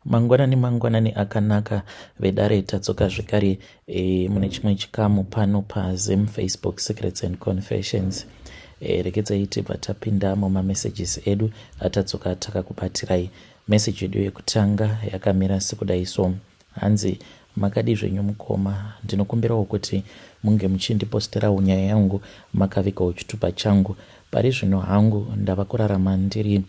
Mangwanani mangwanani akanaka vedare, tadzoka zvekare mune chimwe chikamu pano paZim Facebook Secrets and Confessions. Regedzai tibva tapinda mumamessages edu atadzoka takakubatirai. Message yedu yekutanga yakamira sekudai so. Hanzi makadii zvenyu mukoma, ndinokumbirawo kuti munge muchindiposterawo nyaya yangu makavigawo chitupa changu. Pari zvino hangu ndava kurarama ndiri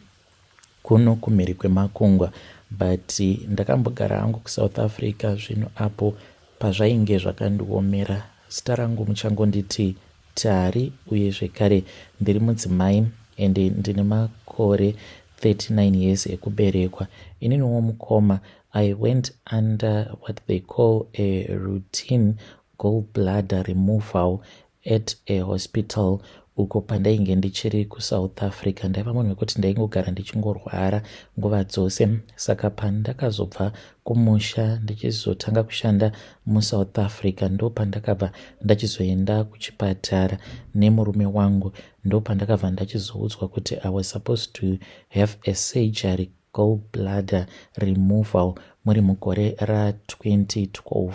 kuno kumhiri kwemakungwa but ndakambogara hangu kuSouth Africa zvino apo pazvainge zvakandiomera. Zita rangu muchangonditi Tari uye zvekare ndiri mudzimai ende ndine makore 39 years ekuberekwa. Ininiwo mukoma I went under what they call a routine gallbladder removal at a hospital uko pandainge ndichiri kuSouth Africa. Ndaiva munhu wekuti ndaingogara ndichingorwara nguva dzose, saka pandakazobva kumusha ndichizotanga kushanda muSouth Africa ndopandakabva ndachizoenda kuchipatara nemurume wangu, ndopandakabva ndachizoudzwa kuti I was supposed to have a surgery, gallbladder removal, muri mugore ra2012.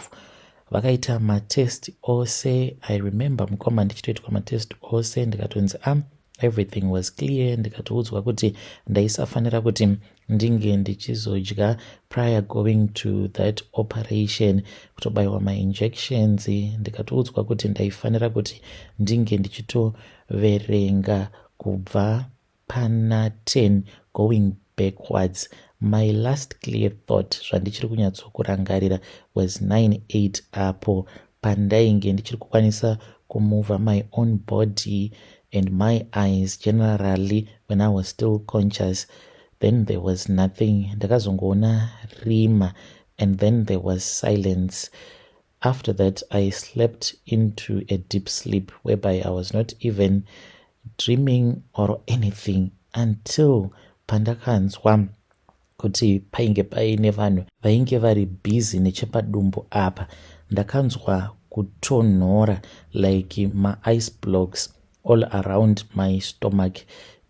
Vakaita matest ose. I remember mukoma ndichitoitwa matest ose, ndikatonzi am everything was clear, ndikatoudzwa kuti ndaisafanira kuti ndinge ndichizodya prior going to that operation, kutobayiwa mainjections. Ndikatoudzwa kuti ndaifanira kuti ndinge ndichitoverenga kubva pana 10 going backwards. My last clear thought zvandichiri kunyatsokurangarira was 98, apo pandainge ndichiri kukwanisa kumove my own body and my eyes generally, when I was still conscious. Then there was nothing. Ndakazongoona rima and then there was silence. After that I slept into a deep sleep whereby I was not even dreaming or anything until pandakanzwa kuti painge paine vanhu vainge vari busy nechepadumbu apa. Ndakanzwa kutonhora like maice blocks all around my stomach.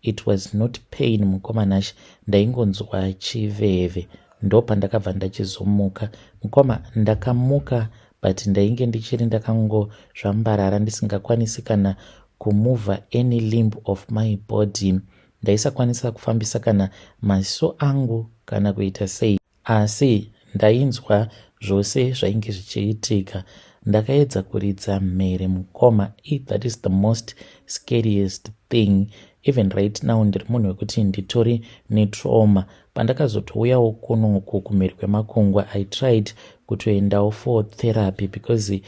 It was not pain, mukoma Nash, ndaingonzwa chiveve. Ndopandakabva ndachizomuka, mukoma. Ndakamuka but ndainge ndichiri ndakangozvambarara, ndisingakwanisi kana kumove any limb of my body. Ndaisakwanisa kufambisa kana maziso angu kana kuita sei, asi ndainzwa zvose zvainge zvichiitika. Ndakaedza kuridza mhere, mukoma. That is the most scariest thing. Even right now ndiri munhu wekuti nditori netrauma. Pandakazotouyawo kunoku kumhiri kwemakungwa, I tried kutoendawo for therapy because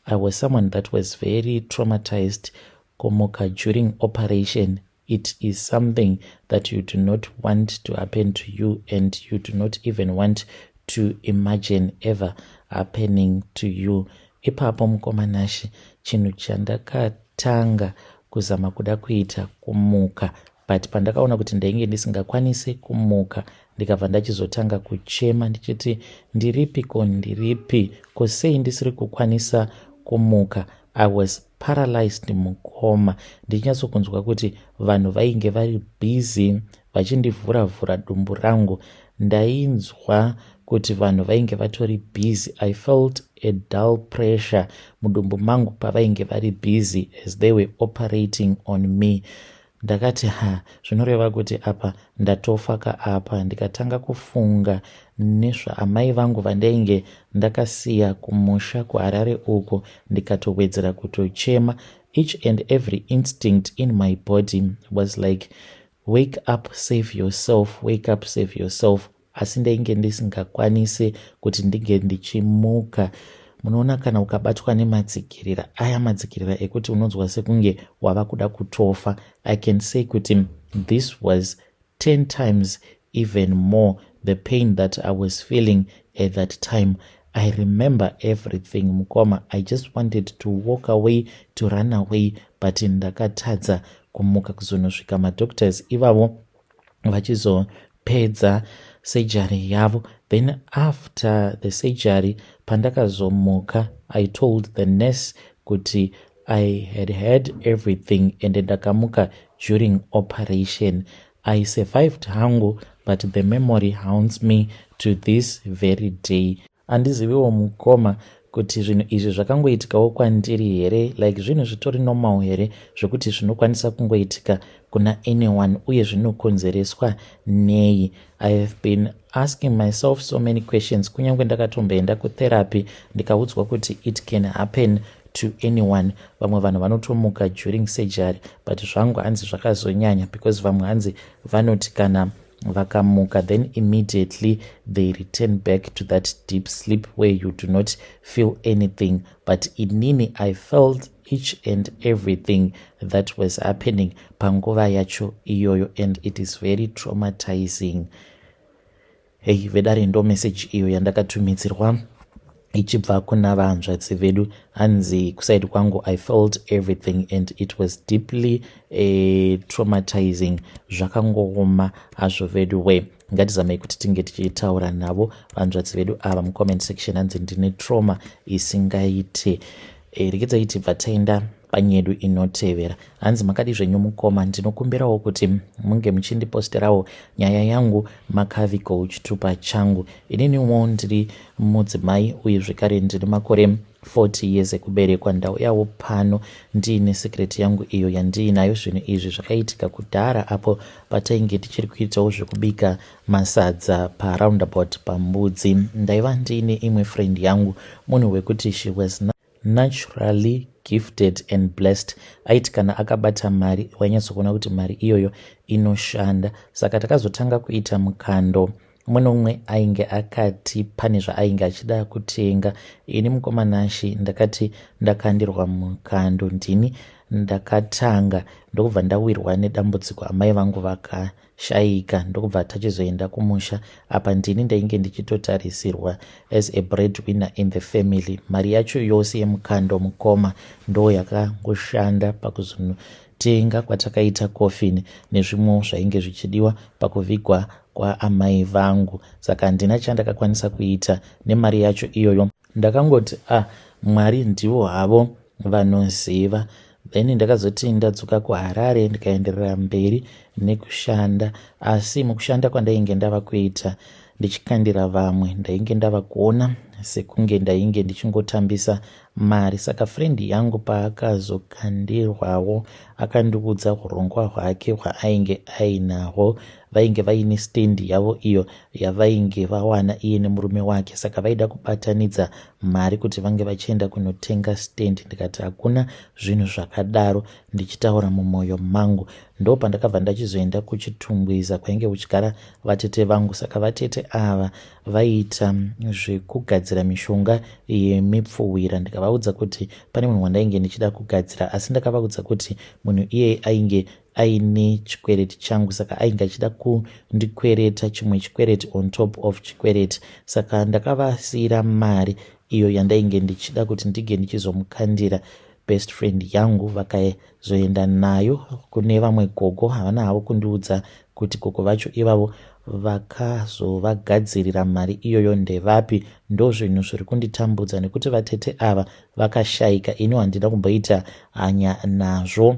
I was someone that was very traumatized. Kumuka during operation, it is something that you do not want to happen to you and you do not even want to imagine ever happening to you. Ipapo, mukoma Nashi, chinhu chandakatanga kuzama kuda kuita kumuka, but pandakaona kuti ndainge ndisingakwanisi kumuka, ndikabva ndachizotanga kuchema ndichiti, "Ndiripi ko? Ndiripi ko? Sei ndisiri kukwanisa kumuka?" I was paralyzed, mukoma, ndichinyatsokunzwa kuti vanhu vainge vari busy vachindivhura-vhura dumbu rangu. Ndainzwa kuti vanhu vainge vatori busy. I felt a dull pressure mudumbu mangu pavainge vari busy as they were operating on me. Ndakati, "Ha, zvinoreva kuti apa ndatofa ka apa." Ndikatanga kufunga nezvaamai vangu vandainge ndakasiya kumusha kuHarare uko, ndikatowedzera kutochema. Each and every instinct in my body was like, "Wake up, save yourself, wake up, save yourself," asi ndainge ndisingakwanisi kuti ndinge ndichimuka. Munoona kana ukabatwa nemadzikirira aya, madzikirira ekuti unonzwa sekunge wava kuda kutofa, I can say kuti this was 10 times even more the pain that I was feeling at that time. I remember everything, mukoma. I just wanted to walk away, to run away, but ndakatadza kumuka kuzonosvika madoctors ivavo vachizopedza surgery yavo. Then after the surgery, pandakazomuka, I told the nurse kuti I had had everything and ndakamuka during operation. I survived hangu, but the memory haunts me To this very day handiziviwo mukoma kuti zvinhu izvi zvakangoitikawo kwandiri here, like zvinhu zvitori normal here zvekuti zvinokwanisa kungoitika kuna anyone, uye zvinokonzereswa nei? I have been asking myself so many questions. Kunyange ndakatomboenda kutherapy, ndikaudzwa kuti it can happen to anyone. Vamwe vanhu vanotomuka during surgery, but zvangu hanzi zvakazonyanya because vamwe hanzi vanoti kana vakamuka, then immediately they return back to that deep sleep where you do not feel anything. But inini I felt each and everything that was happening panguva yacho iyoyo, and it is very traumatizing. Hei vedare, ndo message iyo yandakatumidzirwa ichibva kuna vahanzvadzi vedu. Hanzi kuside kwangu I felt everything and it was deeply traumatizing. Zvakangooma hazvo vedu we. Ngatizamei kuti tinge tichitaura navo vanzvadzi vedu ava mucomment section. Hanzi ndine trauma isingaite. Regedzai tibva taenda panyedu inotevera. Hanzi makadi zvenyu mukoma, ndinokumbirawo kuti munge muchindiposterawo nyaya yangu makavigo chitupa changu. Ininiwo ndiri mudzimai uye zvekare ndiri makore 40 years ekuberekwa. Ndauyawo pano ndiine secret yangu iyo yandiinayo. Zvinhu izvi zvakaitika kudhara apo patainge tichiri kuitawo zvekubika masadza paroundabout pambudzi. Ndaiva ndiine imwe friend yangu, munhu wekuti she was naturally gifted and blessed. Aiti kana akabata mari, wainyatsokuona kuti mari iyoyo inoshanda. Saka takazotanga kuita mukando. Mumwe nomumwe ainge akati pane zvaainge achida kutenga. Ini mukomanashi ndakati ndakandirwa mukando, ndini ndakatanga, ndokubva ndawirwa nedambudziko. Amai vangu vakashayika, ndokubva tachizoenda kumusha. Apa ndini ndainge ndichitotarisirwa as a breadwinner in the family. Mari yacho yose yemukando, mukoma, ndo yakangoshanda pakuzonotenga kwatakaita coffin nezvimwewo zvainge zvichidiwa pakuvigwa kwaamai vangu. Saka handina chandakakwanisa kuita nemari yacho iyoyo. Ndakangoti, "A ah, Mwari ndivo havo vanoziva." Then ndakazoti ndadzoka kuHarare, ndikaenderera mberi nekushanda. Asi mukushanda kwandainge ndava kuita ndichikandira vamwe, ndainge ndava kuona sekunge ndainge ndichingotambisa mari. Saka friend yangu paakazokandirwawo, akandiudza urongwa hwake hwaainge ainahwo. Vainge vaine stendi yavo iyo yavainge vawana iye nemurume wake, saka vaida kubatanidza mari kuti vange vachienda kunotenga stendi. Ndikati hakuna zvinhu zvakadaro, ndichitaura mumwoyo mangu. Ndo pandakabva ndachizoenda kuChitungwiza kwainge kuchigara vatete vangu. Saka vatete ava vaiita zvekugadzira mishonga yemipfuwira. Ndikavaudza kuti pane munhu wandainge ndichida kugadzira, asi ndakavaudza kuti munhu iyeye ainge aine chikwereti changu, saka ainge achida kundikwereta chimwe chikwereti on top of chikwereti. Saka ndakavasiyira mari iyo yandainge ndichida kuti ndige ndichizomukandira best friend yangu. Vakazoenda nayo kune vamwe gogo. Havana havo kundiudza kuti gogo vacho ivavo vakazovagadzirira mari iyoyo ndevapi. Ndo zvinhu zviri kunditambudza nekuti vatete ava vakashayika. Ini handina kumboita hanya nazvo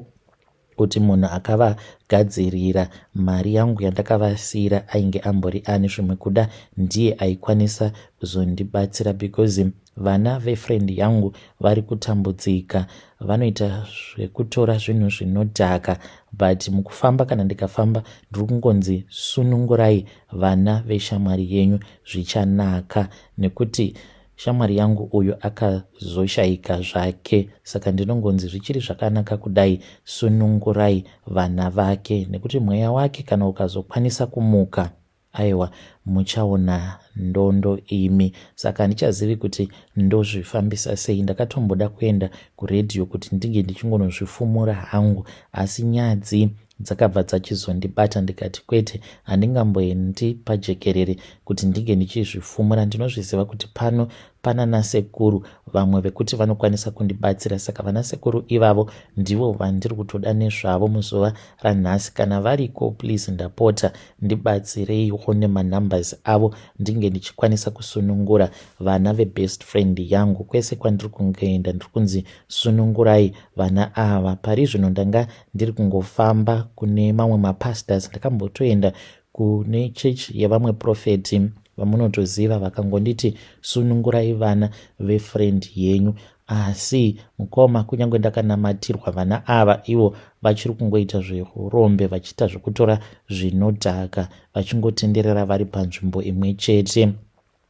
kuti munhu akavagadzirira mari yangu yandakavasiyira ainge ambori ani. Zvimwe kuda ndiye aikwanisa kuzondibatsira, because vana vefriend yangu vari kutambudzika, vanoita zvekutora zvinhu zvinodhaka. But mukufamba, kana ndikafamba, ndiri kungonzi sunungurai vana veshamwari yenyu, zvichanaka, nekuti shamwari yangu uyu akazoshayika zvake. Saka ndinongonzi zvichiri zvakanaka kudai, sunungurai vana vake, nekuti mweya wake kana ukazokwanisa kumuka, aiwa, muchaona ndondo imi. Saka handichazivi kuti ndozvifambisa sei. Ndakatomboda kuenda kuredhiyo kuti ndinge ndichingonozvifumura hangu, asi nyadzi dzakabva dzachizondibata. Ndikati kwete, handingamboendi pajekerere kuti ndinge ndichizvifumura. Ndinozviziva kuti pano pana nasekuru vamwe vekuti vanokwanisa kundibatsira. Saka vana sekuru ivavo ndivo vandiri kutoda nezvavo muzuva ranhasi. Kana variko, please, ndapota, ndibatsireiwo nemanumbers avo, ndinge ndichikwanisa kusunungura vana vebest friend yangu. Kwese kwandiri kungoenda, ndiri kunzi sunungurai vana ava. Pari zvino ndanga ndiri kungofamba kune mamwe mapastors. Ndakambotoenda kune chechi yevamwe profeti. vamunotoziva vakangonditi sunungurai vana vefriend yenyu asi mukoma kunyange ndakanamatirwa vana ava ivo vachiri kungoita zveurombe vachiita zvekutora zvinodhaka vachingotenderera vari panzvimbo imwe chete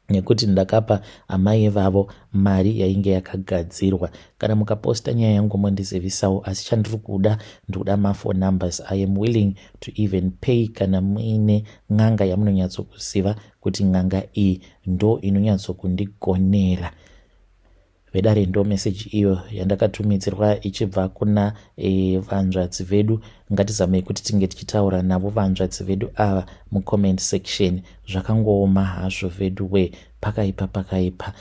nekuti ndakapa amai vavo mari yainge yakagadzirwa. Kana mukaposta nyaya yangu mondizivisawo asi chandiri kuda ndikuda maphone numbers. I am willing to even pay kana muine n'anga yamunonyatsokuziva kuti n'anga iyi ndo inonyatsokundigonera. Vedare ndo message iyo yandakatumidzirwa ichibva kuna e, vanzvadzi vedu. Ngatizamei kuti tinge tichitaura navo vanzvadzi vedu ava mucomment section. Zvakangooma hazvo vedu we pakaipa pakaipa.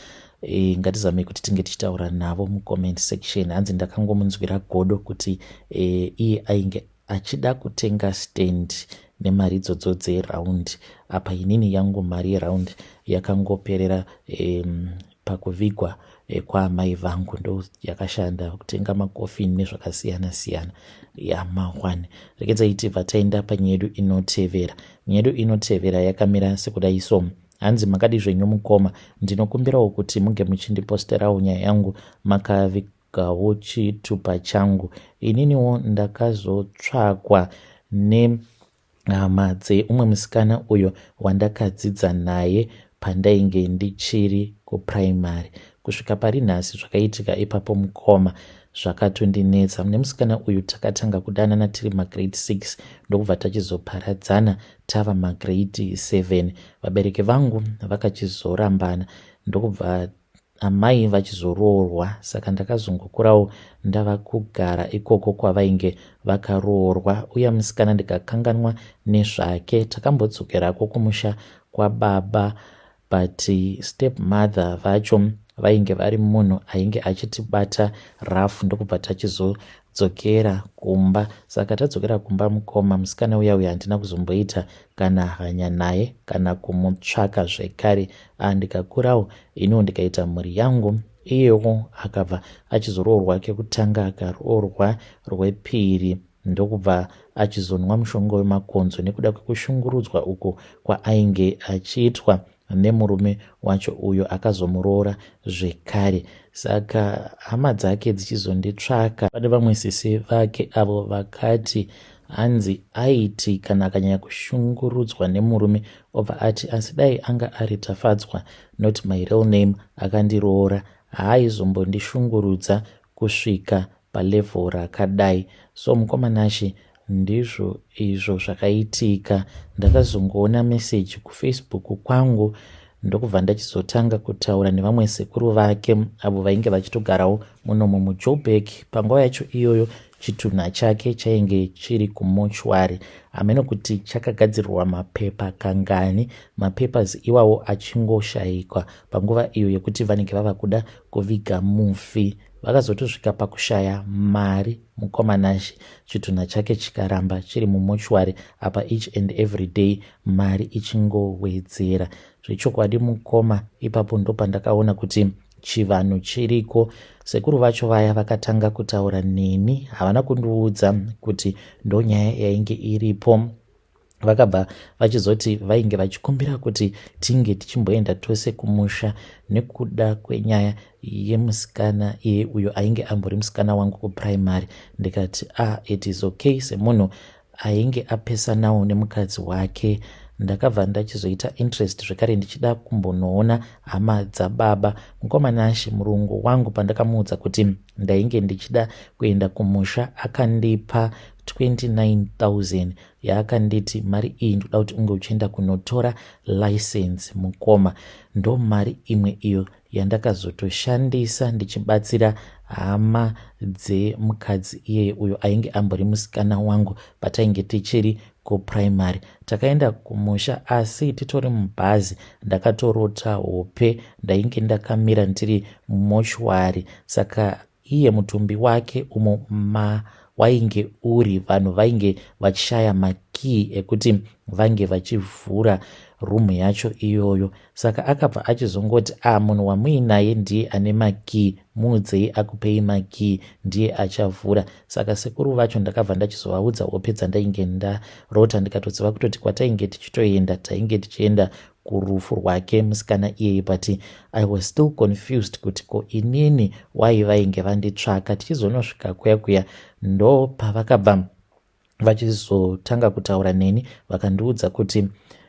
E, ngatizamei kuti tinge tichitaura navo mucomment section. Hanzi ndakangomunzwira godo kuti e, iye ainge achida kutenga stand nemari idzodzo dzeround apa inini yangu mari yeround yakangoperera um, pakuvigwa eh, kwaamai vangu ndo yakashanda kutenga makofini nezvakasiyana siyana yamahwani regedzai tibva taenda panyaya yedu inotevera nyaya yedu inotevera yakamira sekudai so hanzi makadi zvenyu mukoma ndinokumbirawo kuti muge muchindiposterawo nyaya yangu makavi gawo chitupa changu. Ininiwo ndakazotsvakwa nehama dzeumwe musikana uyo wandakadzidza naye pandainge ndichiri kupuraimari. Kusvika pari nhasi zvakaitika ipapo mukoma zvakatondinetsa. Nemusikana uyu takatanga kudanana tiri magrade 6 ndokubva tachizoparadzana tava magrade 7. Vabereki vangu vakachizorambana ndokubva amai vachizoroorwa saka ndakazongokurawo ndava kugara ikoko kwavainge vakaroorwa uya musikana ndikakanganwa nezvake takambodzokerako kumusha kwababa but step mother vacho vainge vari munhu ainge achitibata rough ndokubva tachizodzokera kumba saka tadzokera kumba mukoma musikana uya uya handina kuzomboita kana hanya naye kana kumutsvaka zvekare ah, ndikakurawo iniwo ndikaita mhuri yangu iyewo akabva achizoroorwa kekutanga akaroorwa rwepiri ndokubva achizonwa mushonga wemakonzo nekuda kwekushungurudzwa uku kwaainge achiitwa nemurume wacho uyo akazomuroora zvekare saka hama dzake dzichizonditsvaka pane vamwe sisi vake avo vakati hanzi aiti kana akanyanya kushungurudzwa nemurume obva ati asi dai anga ari Tafadzwa not my real name akandiroora haaizombondishungurudza kusvika palevel rakadai so mukoma Nashe ndizvo izvo zvakaitika ndakazongoona message kufacebook kwangu ndokubva ndachizotanga kutaura nevamwe sekuru vake avo vainge vachitogarawo munomo mujoburg panguva yacho iyoyo chitunha chake chainge chiri kumochwari hameno kuti chakagadzirwa mapepa kangani mapapers iwawo achingoshayikwa panguva iyo yekuti vanenge vava kuda kuviga mufi vakazotosvika pakushaya mari mukoma Nashe chitunha chake chikaramba chiri mumochwari apa each and every day mari ichingowedzera zvechokwadi mukoma ipapo ndopandakaona kuti chivanhu chiriko sekuru vacho vaya vakatanga kutaura neni havana kundiudza kuti ndonyaya yainge iripo vakabva vachizoti vainge vachikumbira kuti tinge tichimboenda tose kumusha nekuda kwenyaya yemusikana iye uyo ainge ambori musikana wangu kupuraimary ndikati ah it is okay semunhu ainge apesanawo nemukadzi wake ndakabva ndachizoita interest zvekare ndichida kumbonoona hama dzababa mukoma Nashe murungu wangu pandakamuudza kuti ndainge ndichida kuenda kumusha akandipa 29000 yaakanditi mari iyi ndoda kuti unge uchienda kunotora license mukoma ndo mari imwe iyo yandakazotoshandisa ndichibatsira hama dzemukadzi iyeye uyo ainge ambori musikana wangu patainge tichiri kupuraimary takaenda kumusha asi titori mubhazi ndakatorota hope ndainge ndakamira ndiri mumochwari saka iye mutumbi wake umo ma wainge uri vanhu vainge vachishaya makii ekuti vange vachivhura rumu yacho iyoyo saka akabva achizongoti a ah, munhu wamuinaye ndiye ane makii muudzei akupei makii ndiye achavhura saka sekuru vacho ndakabva ndachizovaudza hope dzandainge ndarota ndikatoziva kutoti kwatainge tichitoenda tainge tichienda kurufu rwake musikana iyeye, but I was still confused kuti ko inini wai vainge vanditsvaka. Tichizonosvika kuya kuya, ndo pavakabva vachizotanga kutaura neni, vakandiudza kuti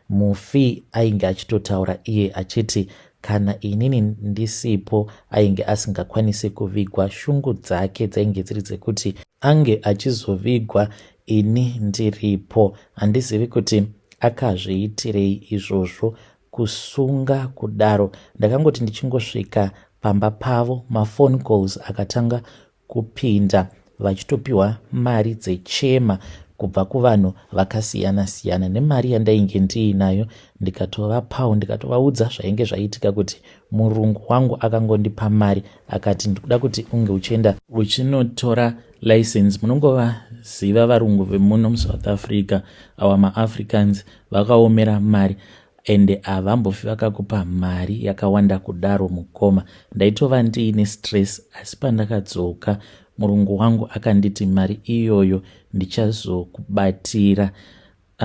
mufi ainge achitotaura iye achiti kana inini ndisipo ainge asingakwanisi kuvigwa. Shungu dzake dzainge dziri dzekuti ange achizovigwa ini ndiripo. Handizivi kuti akazviitirei izvozvo, kusunga kudaro. Ndakangoti ndichingosvika pamba pavo, maphone calls akatanga kupinda, vachitopiwa mari dzechema kubva kuvanhu vakasiyana-siyana. Nemari yandainge ndiinayo ndikatovapawo, ndikatovaudza zvainge zvaitika, kuti murungu wangu akangondipa mari akati ndikuda kuti unge uchienda uchinotora license. Munongovaziva varungu vemuno muSouth Africa, awa maAfricans vakaomera mari, ende havambofi vakakupa mari yakawanda kudaro. Mukoma, ndaitova ndiine stress, asi pandakadzoka murungu wangu akanditi mari iyoyo ndichazokubatira.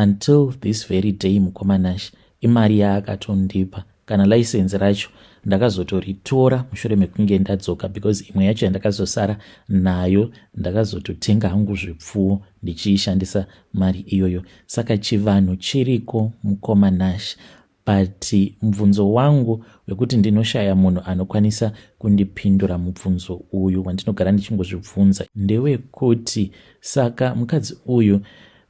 Until this very day, mukoma Nash, imari yaakatondipa. Kana license racho ndakazotoritora mushure mekunge ndadzoka, because imwe yacho yandakazosara nayo ndakazototenga hangu zvipfuwo ndichiishandisa mari iyoyo. Saka chivanhu chiriko, mukoma Nash, but mubvunzo wangu wekuti ndinoshaya munhu anokwanisa kundipindura mubvunzo uyu wandinogara ndichingozvibvunza ndewekuti, saka mukadzi uyu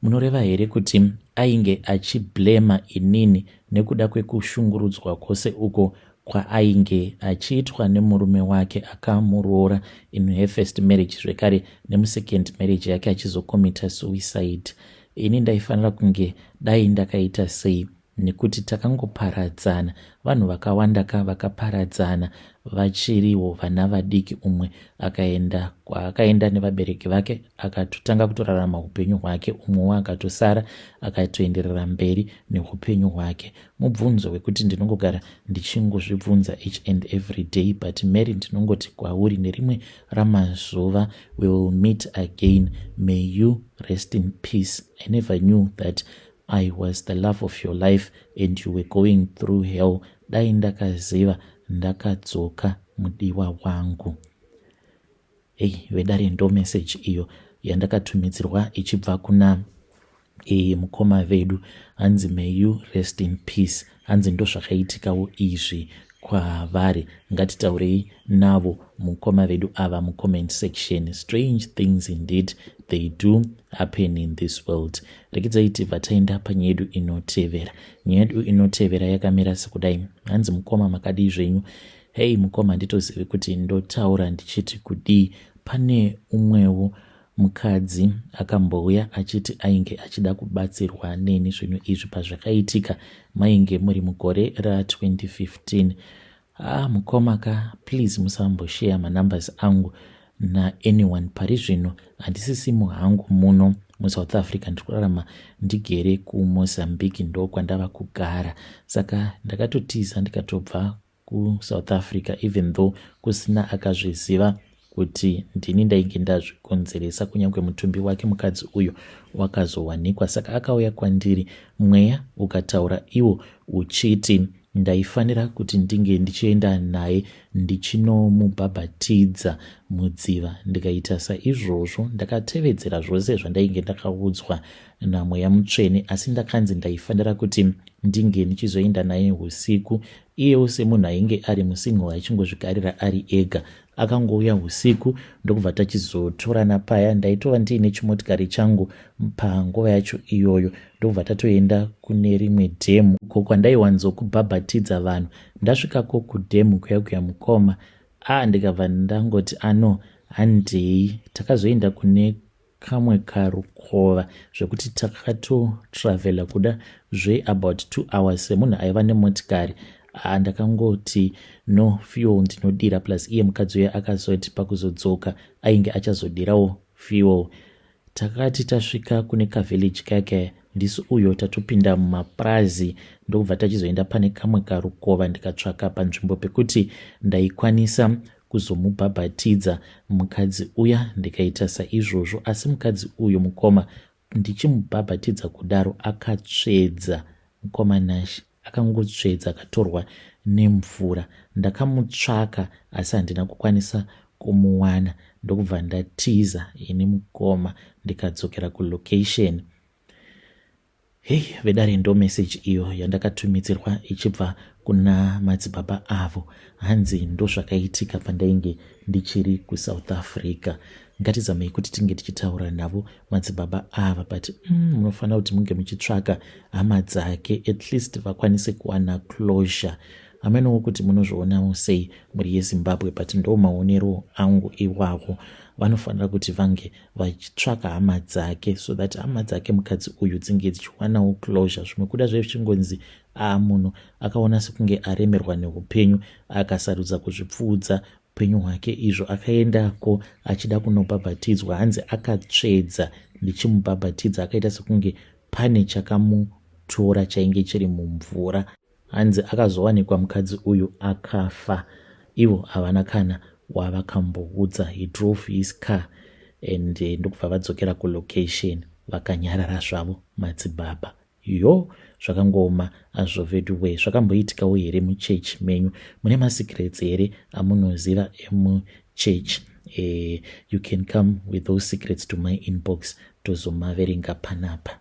munoreva here kuti ainge achiblema inini nekuda kwekushungurudzwa kwose uko kwaainge achiitwa nemurume wake akamuroora in her first marriage, zvekare nemusecond marriage yake achizocommita suicide? Ini ndaifanira kunge dai ndakaita sei? Nekuti takangoparadzana, vanhu vakawanda ka vakaparadzana vachiriwo vana vadiki. Umwe akaenda kwaakaenda nevabereki vake, akatotanga kutorarama upenyu hwake, umwewo akatosara akatoenderera mberi neupenyu hwake. Mubvunzo wekuti ndinongogara ndichingozvibvunza each and every day. But Mary, ndinongoti kwauri, nerimwe ramazuva we will meet again. May you rest in peace. I never knew that I was the love of your life and you were going through hell. Dai ndakaziva ndakadzoka, mudiwa wangu. Hei vedare, ndo message iyo yandakatumidzirwa ichibva kuna mukoma vedu. Hanzi, "May you rest in peace." Hanzi ndo zvakaitikawo izvi kwavari. Ngatitaurei navo mukoma vedu ava mucomment section. Strange things indeed, they do happen in this world. Rekedzai tibva taenda panyaya yedu inotevera. Nyaya yedu inotevera yakamira sekudai. Hanzi, "Mukoma, makadii zvenyu?" Hei mukoma, handitozivi kuti ndotaura ndichiti kudii. Pane umwewo mukadzi akambouya achiti ainge achida kubatsirwa neni. Zvinhu izvi pazvakaitika mainge muri mugore ra2015. Ah mukoma ka, please musambosheya manumbers angu naanyone. Pari zvino handisisimo hangu muno muSouth Africa, ndiri kurarama ndigere kuMozambique, ndo kwandava kugara. Saka ndakatotiza ndikatobva kuSouth Africa, even though kusina akazviziva kuti ndini ndainge ndazvikonzeresa, kunyange mutumbi wake mukadzi uyu wakazowanikwa. Saka akauya kwandiri, mweya ukataura iwo uchiti ndaifanira kuti ndinge ndichienda naye ndichinomubhabhatidza mudziva. Ndikaita saizvozvo, ndakatevedzera zvose zvandainge ndakaudzwa namweya mutsvene, asi ndakanzi ndaifanira kuti ndinge ndichizoenda naye usiku. Iyewo semunhu ainge ari musingle, achingozvigarira ari ega, akangouya usiku ndokubva tachizotorana paya. Ndaitova ndiine chimotikari changu panguva yacho iyoyo, ndokubva tatoenda kune rimwe dhemu uko kwandaiwanzokubhabhatidza vanhu. Ndasvikako kudhemu kuya kuya, mukoma, a ndikabva ndangoti ano handei. Takazoenda kune kamwe karukova zvekuti takatotravhela kuda zveabout 2 hours. Semunhu aiva nemotikari, ndakangoti no, fuel ndinodira, plus iye mukadzi uyo akazoti pakuzodzoka ainge achazodirawo fuel. Takati tasvika kune kavillage kake, ndisi uyo tatopinda mumapurazi, ndokubva tachizoenda pane kamwe karukova. Ndikatsvaka panzvimbo pekuti ndaikwanisa kuzomubhabhatidza mukadzi uya, ndikaita saizvozvo. Asi mukadzi uyu, mukoma, ndichimubhabhatidza kudaro akatsvedza, mukoma Nash. Akangotsvedza akatorwa nemvura. Ndakamutsvaka asi handina kukwanisa kumuwana ndokubva ndatiza ini mukoma ndikadzokera kulocation. Hei vedare ndo message iyo yandakatumidzirwa ichibva kuna madzibaba avo. Hanzi ndozvakaitika pandainge ndichiri kuSouth Africa. Ngatizamei kuti tinge tichitaura navo madzibaba ava but munofanira kuti munge muchitsvaka hama dzake at least vakwanise kuwana closure. Hamenowo kuti munozvionawo sei mhuri yeZimbabwe but ndo maonero angu iwawo. Vanofanira kuti vange vachitsvaka hama dzake so that hama dzake mukadzi uyu dzinge dzichiwanawo closure. Zvimwe kuda zve zvichingonzi a munhu akaona sekunge aremerwa neupenyu akasarudza kuzvipfuudza upenyu hwake izvo akaendako achida kunobhabhatidzwa. Hanzi akatsvedza ndichimubhabhatidza akaita sekunge pane chakamutora chainge chiri mumvura. Hanzi akazowanikwa mukadzi uyu akafa ivo havana kana wavakamboudza. He drove his car and ndokubva vadzokera kulocation vakanyarara zvavo madzibaba. Yo zvakangooma azvo veduwe. Zvakamboitikawo here muchechi menyu? Mune masecrets here amunoziva emuchechi? You can come with those secrets to my inbox tozomaverenga panapa.